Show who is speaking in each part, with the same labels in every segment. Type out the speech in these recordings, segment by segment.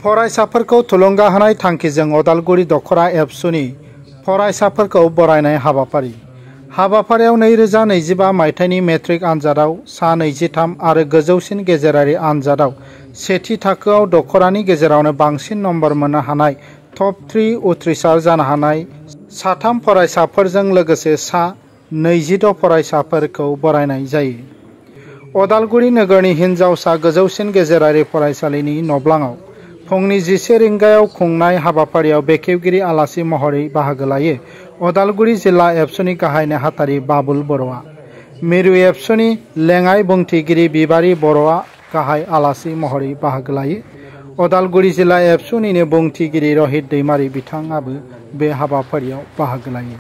Speaker 1: फरायसाफोरखौ थुलुंगा होनाय थांखिजों अदालगुरि दखरा एबसुनि फरायसाफोरखौ बरायनाय हाबाफारि। हाबाफारियाव 2025 मायथाइनि मेट्रिक आनजादाव सा 23 आरो गोजौसिन गेजेरारि आनजादाव सेथि थाखोआव दखरानि गेजेरावनो बांसिन नम्बर मोननो हानाय टप 3 उथ्रिसार जानो हानाय 3 फरायसाफोरजों लोगोसे सा 26 फरायसाफोरखौ बरायनाय जायो। अदालगुरि नोगोरनि हिनजावसा गोजौसिन गेजेरारि फरायसालिनि नब्लाङाव फुंनि 11 रिंगायाव खुंनाय हाबाफारियाव बेखेवगिरि आलासि महरै बाहागो लायो अदालगुरि जिल्ला एबसुनि गाहाय नेहाथारि बाबुल बर'आ। मिरु एबसुनि लेङाइ बुंथिगिरि बिबारि बर'आ गाहाय आलासि महरै बाहागो लायो। अदालगुरि जिल्ला एबसुनिनो बुंथिगिरि रहित दैमारि बिथाङाबो बे हाबाफारियाव बाहागो लायो।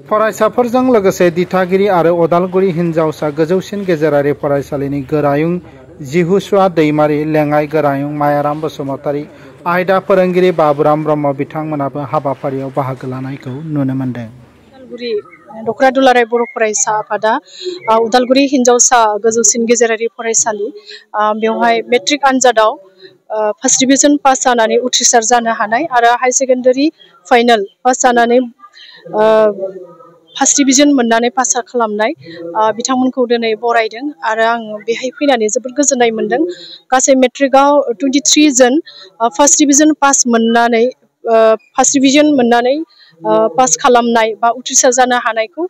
Speaker 1: फरायसाफोरजों लोगोसे दिथागिरि आरो अदालगुरि हिनजावसा गोजौसिन गेजेरारि फरायसालिनि गोरायुं जिहुसुवा दैमारि, लेङाइ गोरायुं मायाराम बसुमतारी, आयदा फोरोंगिरि बाबुराम ब्रह्म बिथांमोनाबो हाबाफारियाव बाहागो लानायखौ नुनो मोन्दों।
Speaker 2: उदालगुरि दखरा दुलाराय बर' फरायसा आफादा उदालगुरि हिनजावसा गोजौसिन गेजेरारि फरायसालि बेवहाय मेट्रिक आनजादाव फार्स्ट डिभिजन पास जानानै उथ्रिसार जानो हानाय आरो हाई सेकेन्डारि फाइनाल पास जानानै फार्स्ट डिभिजन मोननानै पास खालामनाय बिथांमोनखौ दिनै बरायदों आरो आं बेहाय फैनानै जोबोद गोजोननाय मोन्दों। गासै मेट्रिकआव 23 जन फार्स्ट डिभिजन पास मोननानै पास खालामनाय बा उथ्रिसार जानो हानायखौ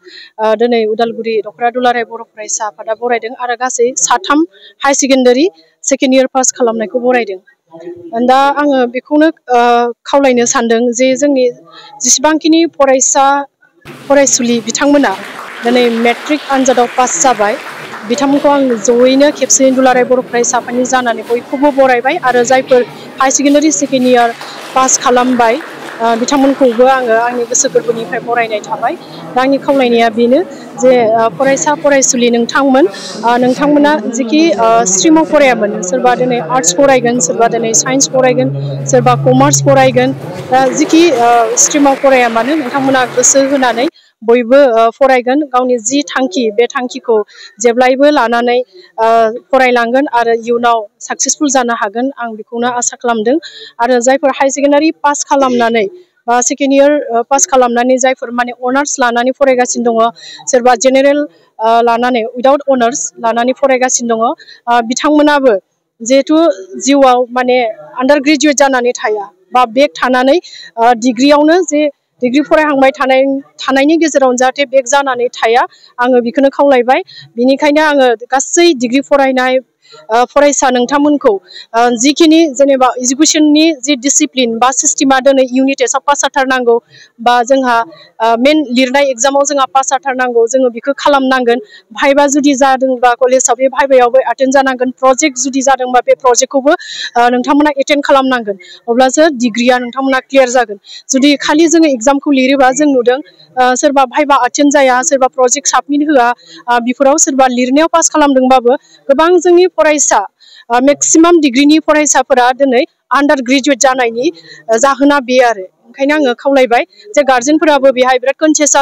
Speaker 2: दिनै उदालगुरि दखरा दुलाराय बर' फरायसा आफादा बरायदों आरो गासै 3 high secondary second year pass खालामनायखौ बरायदों। दा आङो बेखौनो खावलायनो सानदों जे जोंनि जेसेबांखिनि फरायसुलि बिथांमोना दिनै मेट्रिक आनजादाव पास जाबाय बिथांमोनखौ आं जयैनो खेबसेनो दुलाराय बर' फरायसा आफादनि जानानै बयखौबो बरायबाय आरो जायफोर high secondary second year pass खालामबाय बिथांमोनखौबो आङो आंनि गोसो गोरबोनिफ्राय बरायनाय थाबाय। दा आंनि खावलायनाया बेनो जे फरायसा फरायसुलि नोंथांमोना जिखि स्ट्रिमाव फरायामोन, सोरबा दिनै आर्ट्स फरायगोन, सोरबा दिनै साइन्स फरायगोन, सोरबा कमार्स फरायगोन, दा जिखि स्ट्रिमाव फराया मानो नोंथांमोना गोसो होनानै बयबो फरायगोन, गावनि जि थांखि बे थांखिखौ जेब्लायबो लानानै फरायलांगोन आरो इयुनाव साक्सेसफुल जानो हागोन आं बेखौनो आसा खालामदों। आरो जायफोर हाई सेकेन्डारि पास खालामनानै बा सेकेन्ड इयार पास खालामनानै जायफोर माने अनार्स लानानै फरायगासिनो दङ, सोरबा जेनेरेल लानानै उइदाउट अनार्स लानानै फरायगासिनो दङ, बिथांमोनाबो जिहेथु जिउआव माने आन्डार ग्रेजुवेट जानानै थाया बा बेक थानानै डिग्रियावनो जे डिग्रि फरायहांबाय थानायनि गेजेरावनो जाहाथे बेक जानानै थाया आङो बेखौनो खावलायबाय। बिनिखायनो आङो गासै डिग्रि फरायनाय फरायसा नोंथांमोनखौ जिखिनि जेनेबा इडुकेसननि जि डिसिप्लिन बा सिस्टेमा दिनै इउनिट टेस्टआव पास जाथारनांगौ बा जोंहा मेन लिरनाय एग्जामाव जोंहा पास जाथारनांगौ, जोङो बेखौ खालामनांगोन। भाइबा जुदि जादोंबा कलेजाव बे भाइबायावबो एटेन्ड जानांगोन, प्रजेक्ट जुदि जादोंबा बे प्रजेक्टखौबो नोंथांमोना एटेन्ड खालामनांगोन, अब्लासो डिग्रिया नोंथांमोना क्लियार जागोन। जुदि खालि जोङो एग्जामखौ लिरोबा जों नुदों सोरबा भाइबा एटेन्ड जाया, सोरबा प्रजेक्ट साबमिट होआ, बेफोराव सोरबा लिरनायाव पास खालामदोंबाबो गोबां जोंनि फरायसा मेक्सिमाम डिग्रिनि फरायसाफोरा दिनै आन्डार ग्रेजुवेट जानायनि जाहोना बे आरो। ओंखायनो आङो खावलायबाय जे गार्जेनफोराबो बेहाय बिराद कनसियास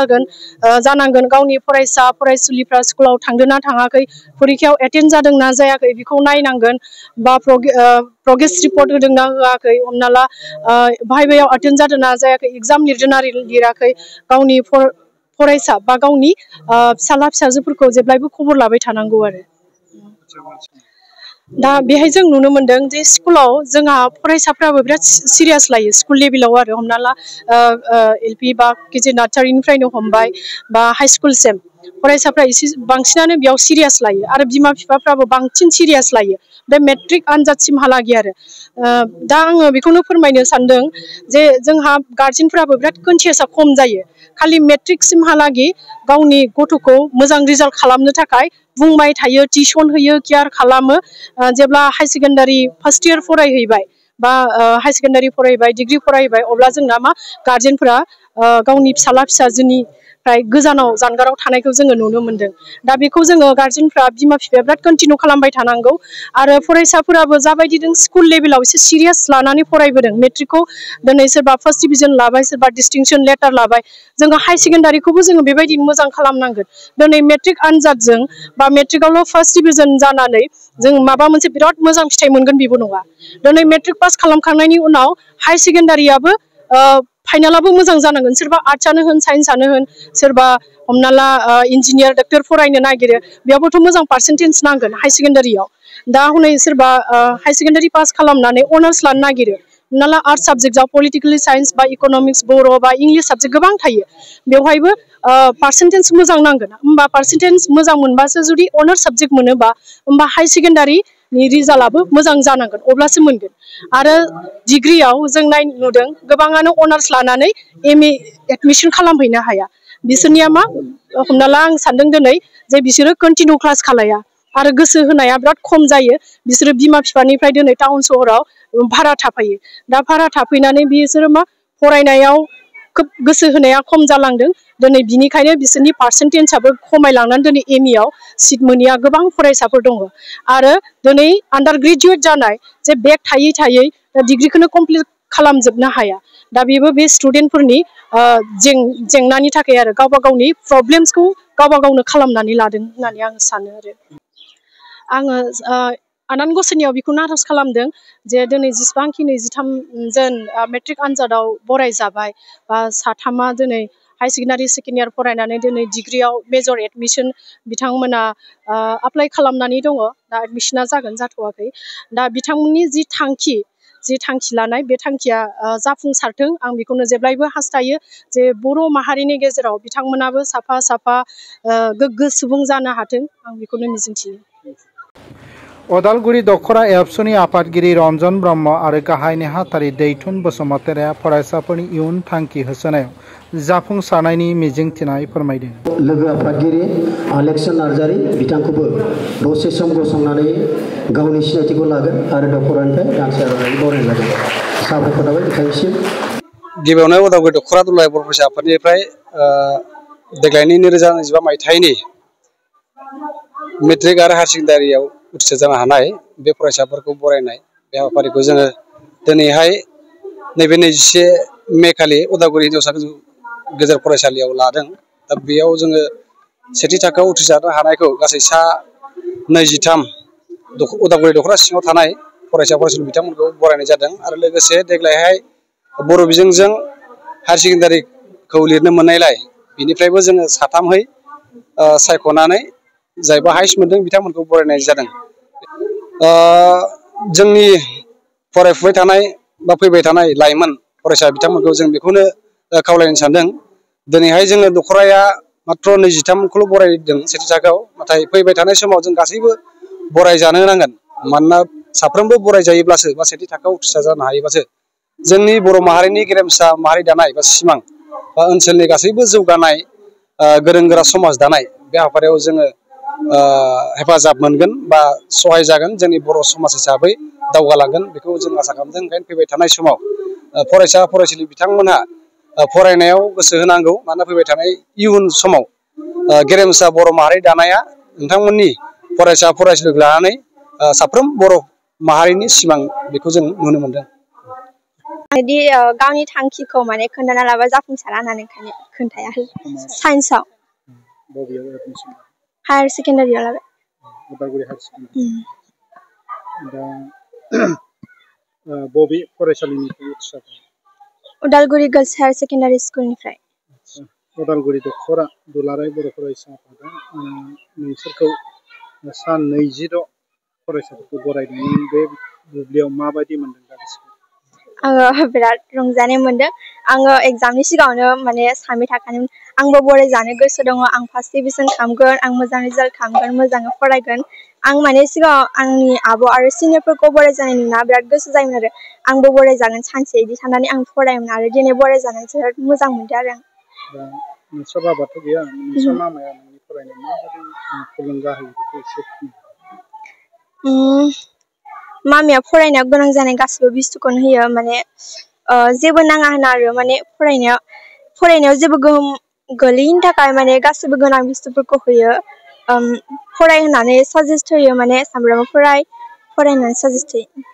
Speaker 2: जानांगोन गावनि फरायसा फरायसुलिफ्रा स्कुलाव थांदोंना थाङाखै, फरिखायाव एटेन्ड जादोंना जायाखै बेखौ नायनांगोन, बा प्रग्रेस रिपर्ट होदोंना होआखै, हमना ला भाइबायाव एटेन्ड जादोंना जायाखै, एग्जाम लिरदोंना लिराखै, गावनि फरायसा बा गावनि फिसाला फिसाजोफोरखौ जेब्लायबो खबर लाबाय थानांगौ आरो। दा बेहाय जों नुनो मोन्दों जे स्कुलाव जोंहा फरायसाफ्राबो बिराद सिरियास लायो स्कुल लेभेलाव आरो। हमना ला एलपि बा केजि नार्सारिनिफ्रायनो हमबाय बा हाई स्कुलसिम फरायसाफ्रा एसे बांसिनानो बेयाव सिरियास लायो आरो बिमा बिफाफ्राबो बांसिन सिरियास लायो बे मेट्रिक आनजादसिमहालागै आरो। दा आङो बेखौनो फोरमायनो सानदों जे जोंहा गार्जेनफ्राबो बिराद कनसियासा खम जायो, खालि मेट्रिकसिमहालागै गावनि गथ'खौ मोजां रिजाल्ट खालामनो थाखाय बुंबाय थायो, टिउसन होयो, केयार खालामो। जेब्ला हाई सेकेन्डारि फार्स्ट इयार फरायहैबाय बा हाई सेकेन्डारि फरायबाय, डिग्रि फरायबाय, अब्ला जोंना मा गार्जेनफोरा गावनि फिसाला फिसाजोनिफ्राय गोजानाव जानगाराव थानायखौ जोङो नुनो मोन्दों। दा बेखौ जोङो गार्जेनफ्रा बिमा बिफाया बिराद कन्टिनिउ खालामबाय थानांगौ आरो फरायसाफोराबो जाबायदि जों स्कुल लेभेलाव एसे सिरियास लानानै फरायबोदों मेट्रिकखौ दिनै सोरबा फार्स्ट डिभिजन लाबाय सोरबा डिस्टिंसन लेटार लाबाय जोङो हाई सेकेन्डारिखौबो जोङो बेबायदि मोजां खालामनांगोन। दिनै मेट्रिक आनजादजों बा मेट्रिकआवल' फार्स्ट डिभिजन जानानै जों माबा मोनसे बिराद मोजां फिथाइ मोनगोन बेबो नङा। दिनै मेट्रिक पास खालामखांनायनि उनाव हाई सेकेन्डारियाबो फाइनालाबो मोजां जानांगोन। सोरबा आर्ट्सआनो होन साइन्सआनो होन सोरबा हमना ला इन्जिनियार डक्टर फरायनो नागिरो बेयावबोथ' मोजां पार्सेन्टेज नांगोन हाई सेकेन्डारियाव। दा हनै सोरबा हाई सेकेन्डारि पास खालामनानै अनार्स लानो नागिरो हमना ला आर्ट्स साबजेक्टआव पलिटिकेल साइन्स बा इक'नमिक्स बर' बा इंलिश साबजेक्ट गोबां थायो बेवहायबो पार्सेन्टेज मोजां नांगोन। होमबा पार्सेन्टेज मोजां मोनबासो जुदि अनार्स साबजेक्ट मोनोबा होमबा हाई सेकेन्डारिनि रिजाल्टआबो मोजां जानांगोन अब्लासो मोनगोन। आरो डिग्रियाव जों नुदों गोबाङानो अनार्स लानानै MA एडमिसन खालामहैनो हाया। बिसोरनिया मा हमना ला आं सानदों दिनै जे बिसोरो कन्टिनिउ क्लास खालाया आरो गोसो होनाया बिराद खम जायो। बिसोरो बिमा बिफानिफ्राय दिनै टाउन सहराव भारा थाफायो। दा भारा थाफैनानै बिसोरो मा फरायनायाव खोब गोसो होनाया खम जालांदों। दिनै बिनिखायनो बिसोरनि पार्सेन्टेजआबो खमायलांनानै दिनै MAआव सिट मोनैया गोबां फरायसाफोर दङ। आरो दिनै आन्डार ग्रेजुवेट जानाय जे बेक थायै थायै डिग्रिखौनो कमप्लिट खालामजोबनो हाया। दा बेबो बे स्टुडेन्टफोरनि जेंनानि थाखाय आरो गावबा गावनि प्रब्लेम्सखौ गावबा गावनो खालामनानै लादों होननानै आं सानो आरो आङो आनान गसाइनियाव बेखौ आरज खालामदों जे दिनै जेसेबांखि 23 जन मेट्रिक आनजादाव बरायजाबाय बा साथामा दिनै हाई सेकेन्डारि सेकेन्ड इयार फरायनानै दिनै डिग्रियाव मेजर एडमिसन बिथांमोना एप्लाइ खालामनानै दङ। दा एडमिसना जागोन जाथ'वाखै। दा बिथांमोननि जि थांखि लानाय बे थांखिया जाफुंसारथों आं बेखौनो जेब्लायबो हास्थायो जे बर' माहारिनि गेजेराव बिथांमोनाबो साफा साफा गोग्गो सुबुं जानो हाथों आं बेखौनो मिजिंथियो।
Speaker 1: अदालगुरि दखरा एबसुनि आफादगिरि रन्जन ब्रह्म आरो गाहाय नेहाथारि दैथुन बसुमतारिया फरायसाफोरनि इयुन थांखि होसोनायाव जाफुंसारनायनि मिजिंथिनाय फोरमायदों।
Speaker 3: लोगो आफादगिरि आलेक्सन नार्जारी बिथांखौबो दसे सम गसंनानै गावनि सिनायथिखौ लागोन आरो दखरानिफ्राय गांसे आर'नाइ बरायनाय जागोन। साबायखर थाबाय बिथांनिसिम।
Speaker 4: गिबियावनो उदालगुरि दखरा दुलाराय बर' फरायसा आफादनिफ्राय देग्लायनि 2025 मायथाइनि मेट्रिक आरो हायार सेकेन्डारियाव उथ्रिसार जानो हानाय बे फरायसाफोरखौ बरायनाय बे हाबाफारिखौ जोङो दिनैहाय नैबे 21 मे खालि उदालगुरि हिनजावसा गेजेर फरायसालियाव लादों। दा बेयाव जोङो सेथि थाखोआव उथ्रिसारनो हानायखौ गासै सा 23 उदालगुरि दखरा सिङाव थानाय फरायसा फरायसुलि बिथांमोनखौ बरायनाय जादों। आरो लोगोसे देग्लायहाय बर' बिजोंजों हायार सेकेन्डारिखौ लिरनो मोननायलाय बिनिफ्रायबो जोङो साथामहै सायख'नानै जायबा हाइस्ट मोनदों बिथांमोनखौ बरायनाय जादों। जोंनि फरायफुबाय थानाय बा फैबाय थानाय लाइमोन फरायसा बिथांमोनखौ जों बेखौनो खावलायनो सानदों। दिनैहाय जोङो दखराया मात्र 23खौल' बरायदों सेथि थाखोआव, नाथाय फैबाय थानाय समाव जों गासैबो बरायजानो नांगोन। मानोना साफ्रोमबो बरायजायोब्लासो बा सेथि थाखोआव उथ्रिसार जानो हायोब्लासो जोंनि बर' माहारिनि गेरेमसा माहारि दानाय बा सिमां बा ओनसोलनि गासैबो जौगानाय गोरों गोरा समाज दानाय बे हाबाफारियाव जोङो हेफाजाब मोनगोन बा सहाय जागोन। जोंनि बर' समाज हिसाबै दावगालांगोन बेखौ जों आसा खालामदों। ओंखायनो फैबाय थानाय समाव फरायसा फरायसुलि बिथांमोनहा फरायनायाव गोसो होनांगौ। मानोना फैबाय थानाय इयुन समाव गेरेमसा बर' माहारि दानाया नोंथांमोननि फरायसा फरायसुलिखौ लानानै साफ्रोम बर' माहारिनि सिमां बेखौ जों नुनो मोनदों।
Speaker 5: बिदि गावनि थांखिखौ माने खोन्थाना लाबा जाफुंसारा होननानै खोन्थाया साइन्सआव हायार सेकेन्डारियाव लाबाय।
Speaker 1: Udalguri higher secondary. दा बबे फरायसालिनिफ्राय उथ्रिसारदों?
Speaker 5: उदालगुरि गार्लस हायार सेकेन्डारि स्कुलनिफ्राय।
Speaker 1: उदालगुरि दखरा दुलाराय बर' फरायसा आफादा नोंसोरखौ सा 26 फरायसाफोरखौ बरायदों। बे बुब्लियाव माबायदि मोनदों दा गोसोखौ?
Speaker 5: आङो बिराद रंजानाय मोनदों। आङो एग्जामनि सिगाङावनो माने सानबाय थाखादों आंबो बरायजानो गोसो दङ, आं फार्स्ट डिभिजन खालामगोन, आं मोजां रिजाल्ट खालामगोन, मोजाङै फरायगोन। आं माने सिगाङाव आंनि आब' आरो सिनियरफोरखौ बरायजानाय नुना बिराद गोसो जायोमोन आरो आंबो बरायजागोन सानसे बिदि साननानै आं फरायोमोन आरो दिनै बरायजानानै जोबोद मोजां मोनदों आरो आं।
Speaker 1: दा नोंस्रा बाबाथ' गैया, नोंस्रा मामाया नोंनि फरायनायाव माबायदि थुलुंगा होयो बेखौ एसे
Speaker 5: मामिया फरायनायाव गोनां जानाय गासिबो बुस्थुखौनो होयो। माने जेबो नाङा होना आरो माने फरायनायाव जेबो गोहोम गोलैयैनि थाखाय माने गासिबो गोनां बुस्थुफोरखौ होयो फराय होननानै साजेस्ट होयो माने सामफ्रामबो फरायनानै साजेस्ट होयो